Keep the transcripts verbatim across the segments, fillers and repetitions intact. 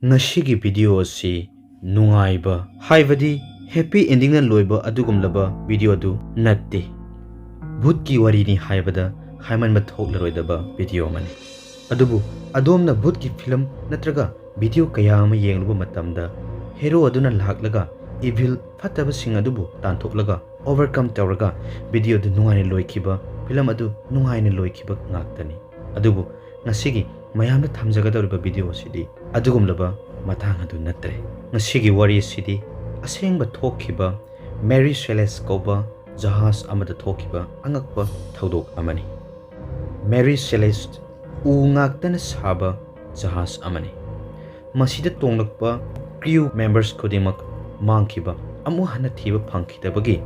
ꯉꯁꯤꯒꯤ video ꯑꯁꯤ ꯅꯨꯡꯉꯥꯏꯕ, ꯍꯥꯏꯕꯗꯤ happy endingꯅ ꯂꯣꯏꯕ ꯑꯗꯨꯒꯨꯝꯂꯕ video ꯑꯗꯨ ꯅꯠꯇꯦ꯫ ꯚꯨꯠꯀꯤ ꯋꯥꯔꯤꯅꯤ ꯍꯥꯏꯕꯗ ꯍꯥꯏꯃꯟꯕ ꯊꯣꯛꯂꯔꯣꯏꯗꯕ video ꯑꯃꯅꯤ꯫ ꯑꯗꯨꯕꯨ ꯑꯗꯣꯝꯅ ꯚꯨꯠꯀꯤ film ꯅꯠꯇ꯭ꯔꯒ video ꯀꯌꯥ ꯑꯃ ꯌꯦꯡꯂꯨꯕ ꯃꯇꯝꯗ hero ꯑꯗꯨꯅ ꯂꯥꯛꯂꯒ evil ꯐꯠꯇꯕꯁꯤꯡ ꯑꯗꯨꯕꯨ ꯇꯥꯟꯊꯣꯛꯂꯒ overcome ꯇꯧꯔꯒ video ꯑꯗꯨ ꯅꯨꯡꯉꯥꯏꯅ ꯂꯣꯏꯈꯤꯕ, film ꯑꯗꯨ ꯅꯨꯡꯉꯥꯏꯅ ꯂꯣꯏꯈꯤꯕ ꯉꯥꯛꯇꯅꯤ꯫ ꯑꯗꯨꯕꯨ ꯉꯁꯤꯒꯤ ꯃꯌꯥꯝꯗ ꯊꯝꯖꯒꯗꯧꯔꯤꯕ video ꯑꯁꯤꯗꯤ ꯑꯗꯨꯒꯨꯝꯂꯕ ꯃꯇꯥꯡ ꯑꯗꯨ ꯅꯠꯇ꯭ꯔꯦ꯫ ꯉꯁꯤꯒꯤ ꯋꯥꯔꯤ ꯑꯁꯤꯗꯤ ꯑꯁꯦꯡꯕ ꯊꯣꯛꯈꯤꯕ Mary Celeste ꯀꯧꯕ ꯖꯍꯥꯖ ꯑꯃꯗ ꯊꯣꯛꯈꯤꯕ ꯑꯉꯛꯄ ꯊꯧꯗꯣꯛ ꯑꯃꯅꯤ꯫ Mary Celeste ꯎ ꯉꯥꯛꯇꯅ ꯁꯥꯕ ꯖꯍꯥꯖ ꯑꯃꯅꯤ꯫ ꯃꯁꯤꯗ ꯇꯣꯡꯂꯛꯄ crew members ꯈꯨꯗꯤꯡꯃꯛ ꯃꯥꯡꯈꯤꯕ, ꯑꯃꯨꯛ ꯍꯟꯅ ꯊꯤꯕ ꯐꯪꯈꯤꯗꯕꯒꯤ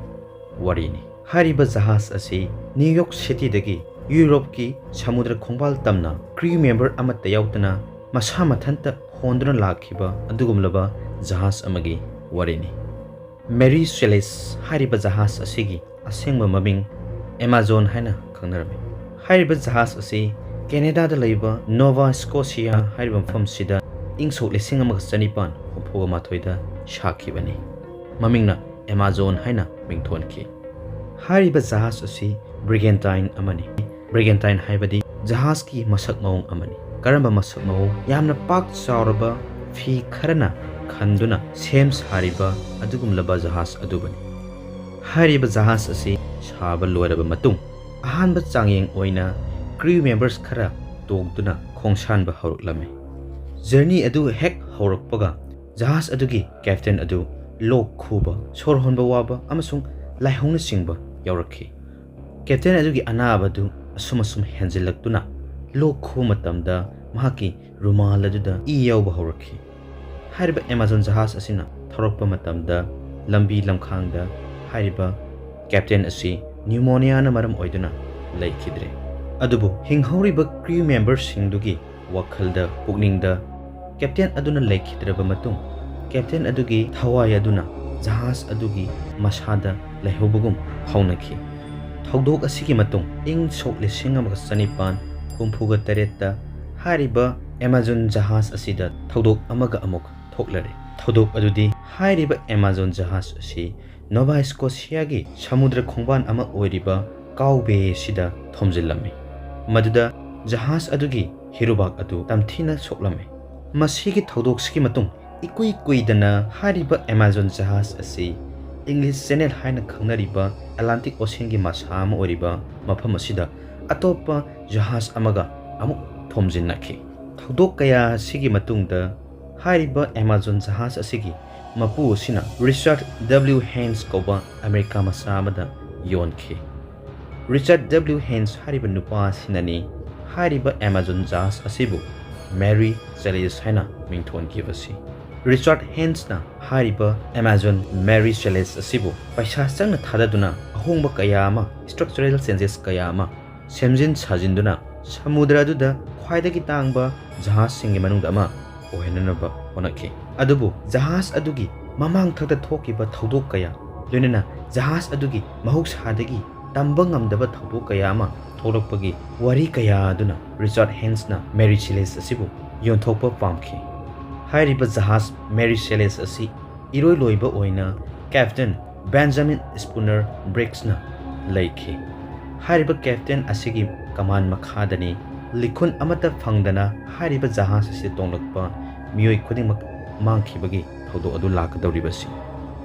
ꯋꯥꯔꯤꯅꯤ꯫ ꯍꯥꯏꯔꯤꯕ ꯖꯍꯥꯖ ꯑꯁꯤ New York Cityꯗꯒꯤ ꯌꯨꯔꯣꯞꯀꯤ ꯁꯃꯨꯗ꯭ꯔ ꯈꯣꯡꯕꯥꯜ ꯇꯝꯅ crew member ꯑꯃꯠꯇ ꯌꯥꯎꯗꯅ ꯃꯁꯥ ꯃꯊꯟꯇ ꯍꯣꯟꯗꯨꯅ ꯂꯥꯛꯈꯤꯕ ꯑꯗꯨꯒꯨꯝꯂꯕ ꯖꯍꯥꯖ ꯑꯃꯒꯤ ꯋꯥꯔꯤꯅꯤ꯫ Mary Celeste ꯍꯥꯏꯔꯤꯕ ꯖꯍꯥꯖ ꯑꯁꯤꯒꯤ ꯑꯁꯦꯡꯕ ꯃꯃꯤꯡ Amazon ꯍꯥꯏꯅ ꯈꯪꯅꯔꯝꯃꯤ꯫ ꯍꯥꯏꯔꯤꯕ ꯖꯍꯥꯖ ꯑꯁꯤ ꯀꯦꯅꯦꯗꯥꯗ ꯂꯩꯕ Nova Scotia ꯍꯥꯏꯔꯤꯕ ꯃꯐꯝꯁꯤꯗ ꯏꯪ ꯁꯣꯛ ꯂꯤꯁꯤꯡ ꯑꯃꯒ ꯆꯅꯤꯄꯥꯟ ꯍꯨꯝꯐꯨꯒ ꯃꯥꯊꯣꯏꯗ ꯁꯥꯈꯤꯕꯅꯤ꯫ ꯃꯃꯤꯡꯅ Amazon ꯍꯥꯏꯅ ꯃꯤꯡꯊꯣꯟꯈꯤ꯫ ꯍꯥꯏꯔꯤꯕ ꯖꯍꯥꯖ ꯑꯁꯤ brigantine ꯑꯃꯅꯤ꯫ Brigantine ꯍꯥꯏꯕꯗꯤ ꯖꯍꯥꯖꯀꯤ ꯃꯁꯛ ꯃꯑꯣꯡ ꯑꯃꯅꯤ꯫ ꯀꯔꯝꯕ ꯃꯁꯛ ꯃꯑꯣꯡ? ꯌꯥꯝꯅ ꯄꯥꯛ ꯆꯥꯎꯔꯕ ꯐꯤ ꯈꯔꯅ ꯈꯟꯗꯨꯅ ꯁꯦꯝ ꯁꯥꯔꯤꯕ ꯑꯗꯨꯒꯨꯝꯂꯕ ꯖꯍꯥꯖ ꯑꯗꯨꯕꯨꯅꯤ꯫ ꯍꯥꯏꯔꯤꯕ ꯖꯍꯥꯖ ꯑꯁꯤ ꯁꯥꯕ ꯂꯣꯏꯔꯕ ꯃꯇꯨꯡ, ꯑꯍꯥꯟꯕ ꯆꯥꯡꯌꯦꯡ ꯑꯣꯏꯅ crew members ꯈꯔ ꯇꯣꯡꯗꯨꯅ ꯈꯣꯡꯁꯥꯟꯕ ꯍꯧꯔꯛꯂꯝꯃꯤ꯫ Journey ꯑꯗꯨ ꯍꯦꯛ ꯍꯧꯔꯛꯄꯒ, ꯖꯍꯥꯖ ꯑꯗꯨꯒꯤ captain ꯑꯗꯨ ꯂꯣꯛ ꯈꯨꯕ, ꯁꯣꯔ ꯍꯣꯟꯕ ꯋꯥꯕ ꯑꯃꯁꯨꯡ ꯂꯥꯏꯍꯧꯅꯆꯤꯡꯕ ꯌꯥꯎꯔꯛꯈꯤ꯫ Captain ꯑꯗꯨꯒꯤ ꯑꯅꯥꯕ ꯑꯗꯨ ꯑꯁꯨꯝ ꯑꯁꯨꯝ ꯍꯦꯟꯖꯤꯜꯂꯛꯇꯨꯅ, ꯂꯣꯛ ꯈꯨꯕ ꯃꯇꯝꯗ ꯃꯍꯥꯛꯀꯤ ꯔꯨꯃꯥꯜ ꯑꯗꯨꯗ ꯏ ꯌꯥꯎꯕ ꯍꯧꯔꯛꯈꯤ꯫ ꯍꯥꯏꯔꯤꯕ Amazon ꯖꯍꯥꯖ ꯑꯁꯤꯅ ꯊꯧꯔꯛꯄ ꯃꯇꯝꯗ, ꯂꯝꯕꯤ ꯂꯝꯈꯥꯡꯗ ꯍꯥꯏꯔꯤꯕ captain ꯑꯁꯤ pneumoniaꯅ ꯃꯔꯝ ꯑꯣꯏꯗꯨꯅ ꯂꯩꯈꯤꯗ꯭ꯔꯦ꯫ ꯑꯗꯨꯕꯨ ꯍꯤꯡꯍꯧꯔꯤꯕ crew memberꯁꯤꯡꯗꯨꯒꯤ ꯋꯥꯈꯜꯗ, ꯄꯨꯛꯅꯤꯡꯗ captain ꯑꯗꯨꯅ ꯂꯩꯈꯤꯗ꯭ꯔꯕ ꯃꯇꯨꯡ, captain ꯑꯗꯨꯒꯤ ꯊꯋꯥꯏ ꯑꯗꯨꯅ ꯖꯍꯥꯖ ꯑꯗꯨꯒꯤ ꯃꯁꯥꯗ ꯂꯩꯍꯧꯕꯒꯨꯝ ꯐꯥꯎꯅꯈꯤ꯫ ꯊꯧꯗꯣꯛ ꯑꯁꯤꯒꯤ ꯃꯇꯨꯡ, ꯏꯪ ꯁꯣꯛ ꯂꯤꯁꯤꯡ ꯑꯃꯒ ꯆꯅꯤꯄꯥꯟ ꯍꯨꯝꯐꯨꯒ ꯇꯔꯦꯠꯇ ꯍꯥꯏꯔꯤꯕ ꯑꯦꯃꯥꯖꯣꯟ ꯖꯍꯥꯖ ꯑꯁꯤꯗ ꯊꯧꯗꯣꯛ ꯑꯃꯒ ꯑꯃꯨꯛ ꯊꯣꯛꯂꯔꯦ꯫ ꯊꯧꯗꯣꯛ ꯑꯗꯨꯗꯤ ꯍꯥꯏꯔꯤꯕ ꯑꯦꯃꯥꯖꯣꯟ ꯖꯍꯥꯖ ꯑꯁꯤ ꯅꯣꯚꯥ ꯁ꯭ꯀꯣꯁꯤꯌꯥꯒꯤ ꯁꯃꯨꯗ꯭ꯔ ꯈꯣꯡꯕꯥꯟ ꯑꯃ ꯑꯣꯏꯔꯤꯕ ꯀꯥꯎ ꯕꯦ ꯑꯁꯤꯗ ꯊꯣꯝꯖꯤꯜꯂꯝꯃꯤ꯫ ꯃꯗꯨꯗ ꯖꯍꯥꯖ ꯑꯗꯨꯒꯤ ꯍꯤꯔꯨꯕꯥꯛ ꯑꯗꯨ ꯇꯝꯊꯤꯅ ꯁꯣꯛꯂꯝꯃꯤ꯫ ꯃꯁꯤꯒꯤ ꯊꯧꯗꯣꯛꯁꯤꯒꯤ ꯃꯇꯨꯡ ꯏꯀꯨꯏ ꯀꯨꯏꯗꯅ ꯍꯥꯏꯔꯤꯕ ꯑꯦꯃꯥꯖꯣꯟ ꯖꯍꯥꯖ ꯑꯁꯤ ꯏꯪꯂꯤꯁ ꯆꯦꯅꯦꯜ ꯍꯥꯏꯅ ꯈꯪꯅꯔꯤꯕ ꯑꯦꯠꯂꯥꯟꯇꯤꯛ ꯑꯣꯁꯤꯌꯟꯒꯤ ꯃꯁꯥ ꯑꯃ ꯑꯣꯏꯔꯤꯕ ꯃꯐꯝ ꯑꯁꯤꯗ ꯑꯇꯣꯞꯄ ꯖꯍꯥꯖ ꯑꯃꯒ ꯑꯃꯨꯛ ꯊꯣꯝꯖꯤꯟꯅꯈꯤ꯫ ꯊꯧꯗꯣꯛ ꯀꯌꯥ ꯑꯁꯤꯒꯤ ꯃꯇꯨꯡꯗ ꯍꯥꯏꯔꯤꯕ ꯑꯦꯃꯥꯖꯣꯟ ꯖꯍꯥꯖ ꯑꯁꯤꯒꯤ ꯃꯄꯨ ꯑꯁꯤꯅ ꯔꯤꯆꯥꯔꯗ ꯗꯕ꯭ꯂꯤꯎ ꯍꯦꯟꯁ ꯀꯧꯕ ꯑꯃꯦꯔꯤꯀꯥ ꯃꯆꯥ ꯑꯃꯗ ꯌꯣꯟꯈꯤ꯫ ꯔꯤꯆꯥꯔꯗ ꯗꯕ꯭ꯂꯤꯎ ꯍꯦꯟꯁ ꯍꯥꯏꯔꯤꯕ ꯅꯨꯄꯥ ꯑꯁꯤꯅꯅꯤ ꯍꯥꯏꯔꯤꯕ ꯑꯦꯃꯥꯖꯣꯟ ꯖꯍꯥꯖ ꯑꯁꯤꯕꯨ ꯃꯦꯔꯤ ꯁꯦꯂꯦꯁ ꯍꯥꯏꯅ ꯃꯤꯡꯊꯣꯟꯈꯤꯕꯁꯤ꯫ ꯔꯤꯆꯥꯔꯗ ꯍꯦꯟꯁꯅ ꯍꯥꯏꯔꯤꯕ ꯑꯦꯃꯥꯖꯣꯟ ꯃꯦꯔꯤ ꯁꯦꯂꯦꯁ ꯑꯁꯤꯕꯨ ꯄꯩꯁꯥ ꯆꯪꯅ ꯊꯥꯗꯗꯨꯅ ꯑꯍꯣꯡꯕ ꯀꯌꯥ ꯑꯃ, ꯁ꯭ꯇ꯭ꯔꯛꯆꯔꯦꯜ ꯆꯦꯟꯖꯦꯁ ꯀꯌꯥ ꯑꯃ ꯁꯦꯝꯖꯤꯟ ꯁꯥꯖꯤꯟꯗꯨꯅ ꯁꯃꯨꯗ꯭ꯔ ꯑꯗꯨꯗ ꯈ꯭ꯋꯥꯏꯗꯒꯤ ꯇꯥꯡꯕ ꯖꯍꯥꯖꯁꯤꯡꯒꯤ ꯃꯅꯨꯡꯗ ꯑꯃ ꯑꯣꯏꯍꯟꯅꯅꯕ ꯍꯣꯠꯅꯈꯤ꯫ ꯑꯗꯨꯕꯨ ꯖꯍꯥꯖ ꯑꯗꯨꯒꯤ ꯃꯃꯥꯡꯊꯛꯇ ꯊꯣꯛꯈꯤꯕ ꯊꯧꯗꯣꯛ ꯀꯌꯥ, ꯂꯣꯏꯅꯅ ꯖꯍꯥꯖ ꯑꯗꯨꯒꯤ ꯃꯍꯧꯁꯥꯗꯒꯤ ꯇꯝꯕ ꯉꯝꯗꯕ ꯊꯧꯗꯣꯛ ꯀꯌꯥ ꯑꯃ ꯊꯣꯛꯂꯛꯄꯒꯤ ꯋꯥꯔꯤ ꯀꯌꯥ ꯑꯗꯨꯅ ꯔꯤꯆꯥꯔꯗ ꯍꯦꯟꯁꯅ ꯃꯦꯔꯤ ꯁꯦꯂꯦꯁ ꯑꯁꯤꯕꯨ ꯌꯣꯟꯊꯣꯛꯄ ꯄꯥꯝꯈꯤ꯫ ꯍꯥꯏꯔꯤꯕ ꯖꯍꯥꯖ ꯃꯦꯔꯤ ꯁꯦꯂꯦꯁ ꯑꯁꯤ ꯏꯔꯣꯏ ꯂꯣꯏꯕ ꯑꯣꯏꯅ ꯀꯦꯞꯇꯦꯟ ꯕꯦꯟꯖꯥꯃꯤꯟ ꯁ꯭ꯄꯨꯅꯔ ꯕ꯭ꯔꯤꯛꯁꯅ ꯂꯩꯈꯤ꯫ ꯍꯥꯏꯔꯤꯕ ꯀꯦꯞꯇꯦꯟ ꯑꯁꯤꯒꯤ ꯀꯃꯥꯟ ꯃꯈꯥꯗꯅꯤ ꯂꯤꯈꯨꯟ ꯑꯃꯠꯇ ꯐꯪꯗꯅ ꯍꯥꯏꯔꯤꯕ ꯖꯍꯥꯖ ꯑꯁꯤꯗ ꯇꯣꯡꯂꯛꯄ ꯃꯤꯑꯣꯏ ꯈꯨꯗꯤꯡꯃꯛ ꯃꯥꯡꯈꯤꯕꯒꯤ ꯊꯧꯗꯣꯛ ꯑꯗꯨ ꯂꯥꯛꯀꯗꯧꯔꯤꯕꯁꯤ꯫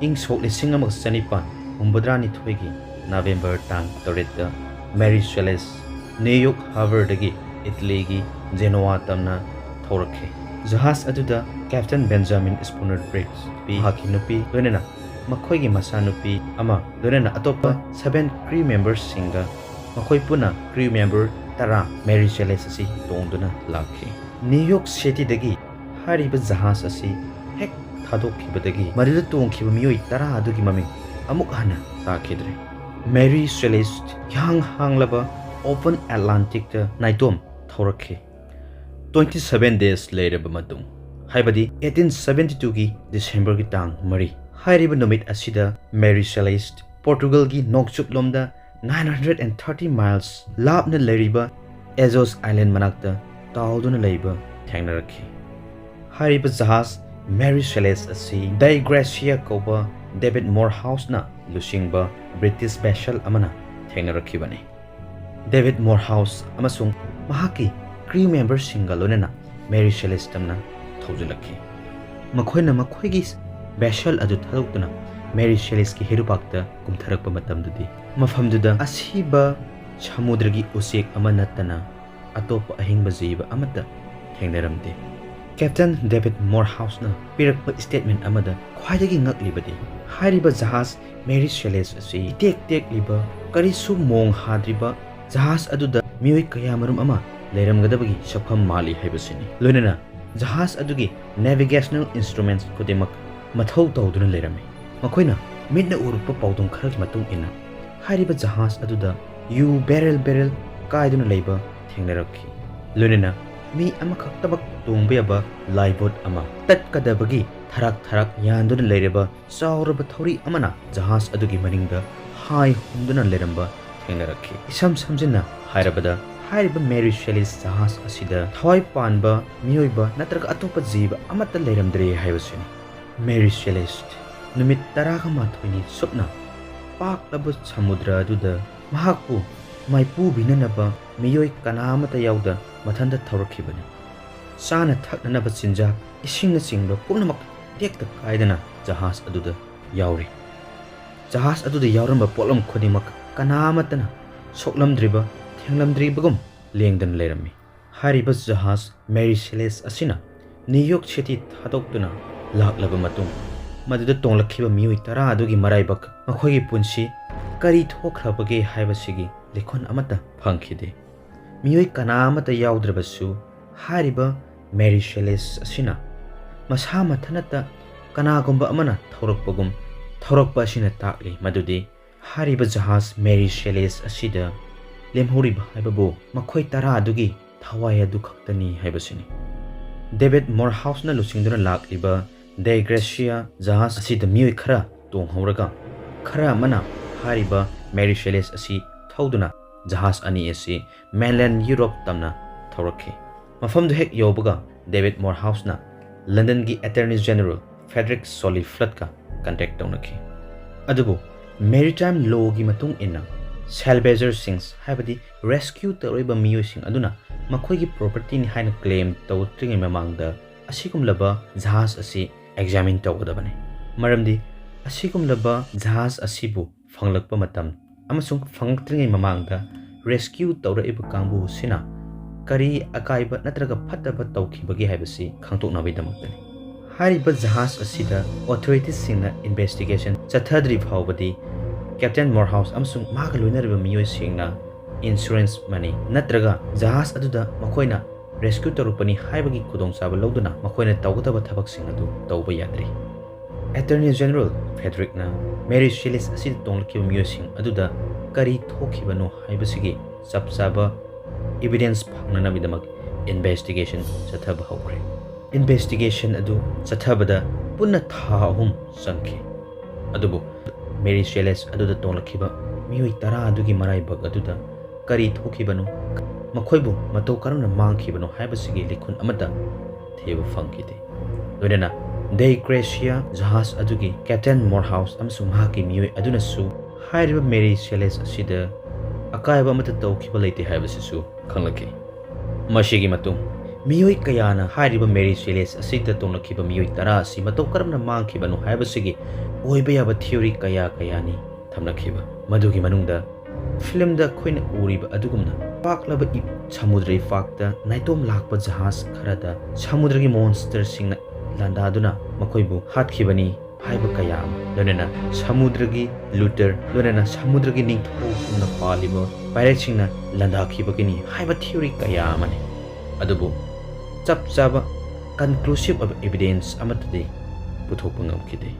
ꯏꯪ ꯁꯣꯛ ꯂꯤꯁꯤꯡ ꯑꯃꯒ ꯆꯅꯤꯄꯥꯟ ꯍꯨꯝꯐꯨꯇꯔꯥꯅꯤꯊꯣꯏꯒꯤ ꯅꯕꯦꯝꯕꯔ ꯇꯥꯡ ꯇꯔꯦꯠꯇ ꯃꯦꯔꯤ ꯁꯦꯂꯦꯁ ꯅ꯭ꯌꯨ ꯌꯣꯔꯛ ꯍꯥꯔꯕꯔꯗꯒꯤ ꯏꯇꯂꯤꯒꯤ ꯖꯦꯅꯣꯋꯥ ꯇꯝꯅ ꯊꯧꯔꯛꯈꯤ꯫ ꯖꯍꯥꯖ ꯑꯗꯨꯗ ꯀꯦꯞꯇꯦꯟ ꯕꯦꯟꯖꯥꯃꯤꯟ ꯁ꯭ꯄꯨꯅꯔ ꯕ꯭ꯔꯤꯛꯁ, ꯅꯨꯄꯤ, ꯃꯍꯥꯛꯀꯤ ꯅꯨꯄꯤ, ꯂꯣꯏꯅꯅ ꯃꯈꯣꯏꯒꯤ ꯃꯆꯥꯅꯨꯄꯤ ꯑꯃ, ꯂꯣꯏꯅꯅ ꯑꯇꯣꯞꯄ ꯁꯚꯦꯟ ꯀ꯭ꯔꯤꯎ ꯃꯦꯝꯕꯔꯁꯤꯡꯒ ꯃꯈꯣꯏ ꯄꯨꯟꯅ ꯀ꯭ꯔꯤꯎ ꯃꯦꯝꯕꯔ ꯇꯔꯥ ꯃꯦꯔꯤ ꯁꯦꯂꯦꯁ ꯑꯁꯤ ꯇꯣꯡꯗꯨꯅ ꯂꯥꯛꯈꯤ꯫ ꯅ꯭ꯌꯨ ꯌꯣꯔꯛ ꯁꯤꯇꯤꯗꯒꯤ ꯍꯥꯏꯔꯤꯕ ꯖꯍꯥꯖ ꯑꯁꯤ ꯍꯦꯛ ꯊꯥꯗꯣꯛꯈꯤꯕꯗꯒꯤ ꯃꯗꯨꯗ ꯇꯣꯡꯈꯤꯕ ꯃꯤꯑꯣꯏ ꯇꯔꯥ ꯑꯗꯨꯒꯤ ꯃꯃꯤꯡ ꯑꯃꯨꯛ ꯍꯟꯅ ꯇꯥꯈꯤꯗ꯭ꯔꯦ꯫ ꯃꯦꯔꯤ ꯁꯦꯂꯦꯁ ꯏꯍꯥꯡ ꯍꯥꯡꯂꯕ ꯑꯣꯄꯟ ꯑꯦꯠꯂꯥꯟꯇꯤꯛꯇ ꯅꯥꯏꯇꯣꯝ ꯊꯧꯔꯛꯈꯤ꯫ ꯇ꯭ꯋꯦꯟꯇꯤ ꯁꯚꯦꯟ ꯗꯦꯖ ꯂꯩꯔꯕ ꯃꯇꯨꯡ, ꯍꯥꯏꯕꯗꯤ ꯑꯩꯠꯇꯤꯟ ꯁꯚꯦꯟꯇꯤ ꯇꯨꯒꯤ ꯗꯤꯁꯦꯝꯕꯔꯒꯤ ꯇꯥꯡ ꯃꯔꯤ, ꯍꯥꯏꯔꯤꯕ ꯅꯨꯃꯤꯠ ꯑꯁꯤꯗ ꯃꯦꯔꯤ ꯁꯦꯂꯦꯁ ꯄꯣꯔꯇꯨꯒꯜꯒꯤ ꯅꯣꯡꯆꯨꯞꯂꯣꯝꯗ nine hundred and thirty miles ꯂꯥꯞꯅ ꯂꯩꯔꯤꯕ ꯑꯦꯖꯣꯁ ꯑꯥꯏꯂꯦꯟ ꯃꯅꯥꯛꯇ ꯇꯥꯎꯗꯨꯅ ꯂꯩꯕ ꯊꯦꯡꯅꯔꯛꯈꯤ꯫ ꯍꯥꯏꯔꯤꯕ ꯖꯍꯥꯖ ꯃꯦꯔꯤ ꯁꯦꯂꯦꯁ ꯑꯁꯤ ꯗꯥꯏꯒ꯭ꯔꯦꯁꯤꯌꯥ ꯀꯧꯕ ꯗꯦꯕꯤꯠ ꯃꯣꯔꯍꯥꯎꯁꯅ ꯂꯨꯆꯤꯡꯕ ꯕ꯭ꯔꯤꯇꯤꯁ ꯚꯦꯁꯦꯜ ꯑꯃꯅ ꯊꯦꯡꯅꯔꯛꯈꯤꯕꯅꯤ꯫ ꯗꯦꯕꯤꯠ ꯃꯣꯔꯍꯥꯎꯁ ꯑꯃꯁꯨꯡ ꯃꯍꯥꯛꯀꯤ ꯀ꯭ꯔꯤꯎ ꯃꯦꯝꯕꯔꯁꯤꯡꯒ ꯂꯣꯏꯅꯅ ꯃꯦꯔꯤ ꯁꯦꯂꯦꯁꯇꯝꯅ ꯊꯧꯖꯤꯜꯂꯛꯈꯤ꯫ ꯃꯈꯣꯏꯅ ꯃꯈꯣꯏꯒꯤ ꯚꯦꯁꯦꯜ ꯑꯗꯨ ꯊꯥꯗꯣꯛꯇꯨꯅ ꯃꯦꯔꯤ ꯁꯦꯂꯦꯁꯀꯤ ꯍꯤꯔꯨꯕꯥꯛꯇ ꯀꯨꯝꯊꯔꯛꯄ ꯃꯇꯝꯗꯗꯤ, ꯃꯐꯝꯗꯨꯗ ꯑꯁꯤꯕ ꯁꯃꯨꯗ꯭ꯔꯒꯤ ꯎꯆꯦꯛ ꯑꯃ ꯅꯠꯇꯅ ꯑꯇꯣꯞꯄ ꯑꯍꯤꯡꯕ ꯖꯤꯕ ꯑꯃꯠꯇ ꯊꯦꯡꯅꯔꯝꯗꯦ꯫ ꯀꯦꯞꯇꯦꯟ ꯗꯦꯕꯤꯠ ꯃꯣꯔꯍꯥꯎꯁꯅ ꯄꯤꯔꯛꯄ ꯁ꯭ꯇꯦꯠꯃꯦꯟ ꯑꯃꯗ ꯈ꯭ꯋꯥꯏꯗꯒꯤ ꯉꯛꯂꯤꯕꯗꯤ, ꯍꯥꯏꯔꯤꯕ ꯖꯍꯥꯖ ꯃꯦꯔꯤ ꯁꯦꯂꯦꯁ ꯑꯁꯤ ꯏꯇꯦꯛ ꯇꯦꯛꯂꯤꯕ, ꯀꯔꯤꯁꯨ ꯃꯣꯡ ꯍꯥꯗ꯭ꯔꯤꯕ ꯖꯍꯥꯖ ꯑꯗꯨꯗ ꯃꯤꯑꯣꯏ ꯀꯌꯥꯃꯔꯨꯝ ꯑꯃ ꯂꯩꯔꯝꯒꯗꯕꯒꯤ ꯁꯛꯐꯝ ꯃꯥꯜꯂꯤ ꯍꯥꯏꯕꯁꯤꯅꯤ꯫ ꯂꯣꯏꯅꯅ ꯖꯍꯥꯖ ꯑꯗꯨꯒꯤ ꯅꯦꯚꯤꯒꯦꯁꯅꯦꯜ ꯏꯟꯁꯇ꯭ꯔꯨꯃꯦꯟꯠꯁ ꯈꯨꯗꯤꯡꯃꯛ ꯃꯊꯧ ꯇꯧꯗꯨꯅ ꯂꯩꯔꯝꯃꯤ꯫ ꯃꯈꯣꯏꯅ ꯃꯤꯠꯅ ꯎꯔꯛꯄ ꯄꯥꯎꯗꯝ ꯈꯔꯒꯤ ꯃꯇꯨꯡ ꯏꯟꯅ, ꯍꯥꯏꯔꯤꯕ ꯖꯍꯥꯖ ꯑꯗꯨꯗ ꯌꯨ ꯕꯦꯔꯦꯜ ꯕꯦꯔꯦꯜ ꯀꯥꯏꯗꯨꯅ ꯂꯩꯕ ꯊꯦꯡꯅꯔꯛꯈꯤ꯫ ꯂꯣꯏꯅꯅ ꯃꯤ ꯑꯃꯈꯛꯇꯃꯛ ꯇꯣꯡꯕ ꯌꯥꯕ ꯂꯥꯏꯕꯣꯠ ꯑꯃ, ꯇꯠꯀꯗꯕꯒꯤ ꯊꯔꯥꯛ ꯊꯔꯥꯛ ꯌꯥꯟꯗꯨꯅ ꯂꯩꯔꯕ ꯆꯥꯎꯔꯕ ꯊꯧꯔꯤ ꯑꯃꯅ ꯖꯍꯥꯖ ꯑꯗꯨꯒꯤ ꯃꯅꯤꯡꯗ ꯍꯥꯏ ꯍꯨꯝꯗꯨꯅ ꯂꯩꯔꯝꯕ ꯊꯦꯡꯅꯔꯛꯈꯤ꯫ ꯏꯁꯝ ꯁꯝꯖꯤꯟꯅ ꯍꯥꯏꯔꯕꯗ, ꯍꯥꯏꯔꯤꯕ ꯃꯦꯔꯤ ꯁꯦꯂꯦꯁ ꯖꯍꯥꯖ ꯑꯁꯤꯗ ꯊꯋꯥꯏ ꯄꯥꯟꯕ ꯃꯤꯑꯣꯏꯕ ꯅꯠꯇ꯭ꯔꯒ ꯑꯇꯣꯞꯄ ꯖꯤꯕ ꯑꯃꯠꯇ ꯂꯩꯔꯝꯗ꯭ꯔꯦ ꯍꯥꯏꯕꯁꯤꯅꯤ꯫ ꯃꯦꯔꯤ ꯁꯦꯂꯦꯁ ꯅꯨꯃꯤꯠ ꯇꯔꯥꯒ ꯃꯥꯊꯣꯏꯅꯤ ꯁꯨꯞꯅ ꯄꯥꯛꯂꯕ ꯁꯃꯨꯗ꯭ꯔ ꯑꯗꯨꯗ ꯃꯍꯥꯛꯄꯨ ꯃꯥꯏꯄꯨꯕꯤꯅꯅꯕ ꯃꯤꯑꯣꯏ ꯀꯅꯥ ꯑꯃꯠꯇ ꯌꯥꯎꯗ ꯃꯊꯟꯇ ꯊꯧꯔꯛꯈꯤꯕꯅꯤ꯫ ꯆꯥꯅ ꯊꯛꯅꯅꯕ ꯆꯤꯟꯖꯥꯛ, ꯏꯁꯤꯡꯅꯆꯤꯡꯕ ꯄꯨꯝꯅꯃꯛ ꯇꯦꯛꯇ ꯀꯥꯏꯗꯅ ꯖꯍꯥꯖ ꯑꯗꯨꯗ ꯌꯥꯎꯔꯤ꯫ ꯖꯍꯥꯖ ꯑꯗꯨꯗ ꯌꯥꯎꯔꯝꯕ ꯄꯣꯠꯂꯝ ꯈꯨꯗꯤꯡꯃꯛ ꯀꯅꯥ ꯑꯃꯠꯇꯅ ꯁꯣꯛꯂꯝꯗ꯭ꯔꯤꯕ, ꯊꯦꯡꯂꯝꯗ꯭ꯔꯤꯕꯒꯨꯝ ꯂꯦꯡꯗꯅ ꯂꯩꯔꯝꯃꯤ꯫ ꯍꯥꯏꯔꯤꯕ ꯖꯍꯥꯖ ꯃꯦꯔꯤ ꯁꯦꯂꯦꯁ ꯑꯁꯤꯅ ꯅ꯭ꯌꯨ ꯌꯣꯔꯛ ꯁꯤꯇꯤ ꯊꯥꯗꯣꯛꯇꯨꯅ ꯂꯥꯛꯂꯕ ꯃꯇꯨꯡ, ꯃꯗꯨꯗ ꯇꯣꯡꯂꯛꯈꯤꯕ ꯃꯤꯑꯣꯏ ꯇꯔꯥ ꯑꯗꯨꯒꯤ ꯃꯔꯥꯏꯕꯛ, ꯃꯈꯣꯏꯒꯤ ꯄꯨꯟꯁꯤ ꯀꯔꯤ ꯊꯣꯛꯈ꯭ꯔꯕꯒꯦ ꯍꯥꯏꯕꯁꯤꯒꯤ ꯂꯤꯈꯨꯟ ꯑꯃꯠꯇ ꯐꯪꯈꯤꯗꯦ꯫ ꯃꯤꯑꯣꯏ ꯀꯅꯥ ꯑꯃꯠꯇ ꯌꯥꯎꯗ꯭ꯔꯕꯁꯨ, ꯍꯥꯏꯔꯤꯕ ꯃꯦꯔꯤ ꯁꯦꯂꯦꯁ ꯑꯁꯤꯅ ꯃꯁꯥ ꯃꯊꯟꯇ ꯀꯅꯥꯒꯨꯝꯕ ꯑꯃꯅ ꯊꯧꯔꯛꯄꯒꯨꯝ ꯊꯧꯔꯛꯄ ꯑꯁꯤꯅ ꯇꯥꯛꯂꯤ ꯃꯗꯨꯗꯤ ꯍꯥꯏꯔꯤꯕ ꯖꯍꯥꯖ ꯃꯦꯔꯤ ꯁꯦꯂꯦꯁ ꯑꯁꯤꯗ ꯂꯦꯝꯍꯧꯔꯤꯕ ꯍꯥꯏꯕꯕꯨ ꯃꯈꯣꯏ ꯇꯔꯥ ꯑꯗꯨꯒꯤ ꯊꯋꯥꯏ ꯑꯗꯨ ꯈꯛꯇꯅꯤ ꯍꯥꯏꯕꯁꯤꯅꯤ꯫ ꯗꯦꯕꯤꯠ ꯃꯣꯔꯍꯥꯎꯁꯅ ꯂꯨꯆꯤꯡꯗꯨꯅ ꯂꯥꯛꯂꯤꯕ ꯗꯦꯒ꯭ꯔꯦꯁꯤꯌꯥ ꯖꯍꯥꯖ ꯑꯁꯤꯗ ꯃꯤꯑꯣꯏ ꯈꯔ ꯇꯣꯡꯍꯧꯔꯒ, ꯈꯔ ꯑꯃꯅ ꯍꯥꯏꯔꯤꯕ ꯃꯦꯔꯤ ꯁꯦꯂꯦꯁ ꯑꯁꯤ ꯊꯧꯗꯨꯅ ꯖꯍꯥꯖ ꯑꯅꯤ ꯑꯁꯤ ꯃꯦꯟꯂꯦꯟ ꯌꯨꯔꯣꯞ ꯇꯝꯅ ꯊꯧꯔꯛꯈꯤ꯫ ꯃꯐꯝꯗꯨ ꯍꯦꯛ ꯌꯧꯕꯒ ꯗꯦꯕꯤꯗ ꯃꯣꯔꯍꯥꯎꯁꯅ ꯂꯟꯗꯟꯒꯤ Attorney General Frederick Solly Floodꯀ contact ꯇꯧꯅꯈꯤ꯫ ꯑꯗꯨꯕꯨ maritime lawꯒꯤ ꯃꯇꯨꯡ ꯏꯟꯅ salvagers ꯍꯥꯏꯕꯗꯤ rescue ꯇꯧꯔꯛꯏꯕ ꯃꯤꯑꯣꯏꯁꯤꯡ ꯑꯗꯨꯅ ꯃꯈꯣꯏꯒꯤ propertyꯅꯤ ꯍꯥꯏꯅ claim ꯇꯧꯔꯛꯇ꯭ꯔꯤꯉꯩ ꯃꯃꯥꯡꯗ ꯑꯁꯤꯒꯨꯝꯂꯕ ꯖꯍꯥꯖ ꯑꯁꯤ examine ꯇꯧꯒꯗꯕꯅꯤ꯫ ꯃꯔꯝꯗꯤ ꯑꯁꯤꯒꯨꯝꯂꯕ ꯖꯍꯥꯖ ꯑꯁꯤꯕꯨ ꯐꯪꯂꯛꯄ ꯃꯇꯝ ꯑꯃꯁꯨꯡ ꯐꯪꯂꯛꯇ꯭ꯔꯤꯉꯩ ꯃꯃꯥꯡꯗ rescue ꯇꯧꯔꯛꯏꯕ ꯀꯥꯡꯕꯨ ꯑꯁꯤꯅ ꯀꯔꯤ ꯑꯀꯥꯏꯕ ꯅꯠꯇ꯭ꯔꯒ ꯐꯠꯇꯕ ꯇꯧꯈꯤꯕꯒꯦ ꯍꯥꯏꯕꯁꯤ ꯈꯪꯗꯣꯛꯅꯕꯒꯤꯗꯃꯛꯇꯅꯤ꯫ ꯍꯥꯏꯔꯤꯕ ꯖꯍꯥꯖ ꯑꯁꯤꯗ authoritiesꯁꯤꯡꯅ investigation ꯆꯠꯊꯗ꯭ꯔꯤ ꯐꯥꯎꯕꯗꯤ Captain Morehouse ꯑꯃꯁꯨꯡ ꯃꯍꯥꯛꯀ ꯂꯣꯏꯅꯔꯤꯕ ꯃꯤꯑꯣꯏꯁꯤꯡꯅ insurance money ꯅꯠꯇ꯭ꯔꯒ ꯖꯍꯥꯖ ꯑꯗꯨꯗ ꯃꯈꯣꯏꯅ rescue ꯇꯧꯔꯛꯄꯅꯤ ꯍꯥꯏꯕꯒꯤ ꯈꯨꯗꯣꯡꯆꯥꯕ ꯂꯧꯗꯨꯅ ꯃꯈꯣꯏꯅ ꯇꯧꯒꯗꯕ ꯊꯕꯛꯁꯤꯡ ꯑꯗꯨ ꯇꯧꯕ ꯌꯥꯗ꯭ꯔꯤ꯫ Attorney General Frederickꯅ Mary Celeste ꯑꯁꯤꯗ ꯇꯣꯡꯂꯛꯈꯤꯕ ꯃꯤꯑꯣꯏꯁꯤꯡ ꯑꯗꯨꯗ ꯀꯔꯤ ꯊꯣꯛꯈꯤꯕꯅꯣ ꯍꯥꯏꯕꯁꯤꯒꯤ ꯆꯞ ꯆꯥꯕ evidence ꯐꯪꯅꯅꯕꯒꯤꯗꯃꯛ investigation ꯆꯠꯊꯕ ꯍꯧꯈ꯭ꯔꯦ꯫ Investigation ꯑꯗꯨ ꯆꯠꯊꯕꯗ ꯄꯨꯟꯅ ꯊꯥ ꯑꯍꯨꯝ ꯆꯪꯈꯤ꯫ ꯑꯗꯨꯕꯨ Mary Celeste ꯑꯗꯨꯗ ꯇꯣꯡꯂꯛꯈꯤꯕ ꯃꯤꯑꯣꯏ ꯇꯔꯥ ꯑꯗꯨꯒꯤ ꯃꯔꯥꯏꯕꯛ ꯑꯗꯨꯗ ꯀꯔꯤ ꯊꯣꯛꯈꯤꯕꯅꯣ, ꯃꯈꯣꯏꯕꯨ ꯃꯇꯧ ꯀꯔꯝꯅ ꯃꯥꯡꯈꯤꯕꯅꯣ ꯍꯥꯏꯕꯁꯤꯒꯤ ꯂꯤꯈꯨꯟ ꯑꯃꯠꯇ ꯊꯤꯕ ꯐꯪꯈꯤꯗꯦ꯫ ꯂꯣꯏꯅꯅ The Gracia ꯖꯍꯥꯖ ꯑꯗꯨꯒꯤ Captain Morehouse ꯑꯃꯁꯨꯡ ꯃꯍꯥꯛꯀꯤ ꯃꯤꯑꯣꯏ ꯑꯗꯨꯅꯁꯨ ꯍꯥꯏꯔꯤꯕ Mary Celeste ꯑꯁꯤꯗ ꯑꯀꯥꯏꯕ ꯑꯃꯠꯇ ꯇꯧꯈꯤꯕ ꯂꯩꯇꯦ ꯍꯥꯏꯕꯁꯤꯁꯨ ꯈꯪꯂꯛꯈꯤ꯫ ꯃꯁꯤꯒꯤ ꯃꯇꯨꯡ ꯃꯤꯑꯣꯏ ꯀꯌꯥꯅ ꯍꯥꯏꯔꯤꯕ Mary Celeste ꯑꯁꯤꯗ ꯇꯣꯡꯂꯛꯈꯤꯕ ꯃꯤꯑꯣꯏ ꯇꯔꯥ ꯑꯁꯤ ꯃꯇꯧ ꯀꯔꯝꯅ ꯃꯥꯡꯈꯤꯕꯅꯣ ꯍꯥꯏꯕꯁꯤꯒꯤ ꯑꯣꯏꯕ ꯌꯥꯕ theory ꯀꯌꯥ ꯀꯌꯥꯅꯤ ꯊꯝꯂꯛꯈꯤꯕ꯫ ꯃꯗꯨꯒꯤ ꯃꯅꯨꯡꯗ filmꯗ ꯑꯩꯈꯣꯏꯅ ꯎꯔꯤꯕ ꯑꯗꯨꯒꯨꯝꯅ ꯄꯥꯛꯂꯕ ꯏ-, ꯁꯃꯨꯗ꯭ꯔ ꯏꯄꯥꯛꯇ ꯅꯥꯏꯇꯣꯝ ꯂꯥꯛꯄ ꯖꯍꯥꯖ ꯈꯔꯗ ꯁꯃꯨꯗ꯭ꯔꯒꯤ monsterꯁꯤꯡꯅ ꯂꯥꯟꯗꯥꯗꯨꯅ ꯃꯈꯣꯏꯕꯨ ꯍꯥꯠꯈꯤꯕꯅꯤ ꯍꯥꯏꯕ ꯀꯌꯥ ꯑꯃ, ꯂꯣꯏꯅꯅ ꯁꯃꯨꯗ꯭ꯔꯒꯤ looter, ꯂꯣꯏꯅꯅ ꯁꯃꯨꯗ꯭ꯔꯒꯤ ꯅꯤꯡꯊꯧꯒꯨꯝꯅ ꯄꯥꯜꯂꯤꯕ pirateꯁꯤꯡꯅ ꯂꯥꯟꯗꯥꯈꯤꯕꯒꯤꯅꯤ ꯍꯥꯏꯕ theory ꯀꯌꯥ ꯑꯃꯅꯤ꯫ ꯑꯗꯨꯕꯨ ꯆꯞ ꯆꯥꯕ conclusive ꯑꯣꯏꯕ evidence ꯑꯃꯠꯇꯗꯤ ꯄꯨꯊꯣꯛꯄ ꯉꯝꯈꯤꯗꯦ꯫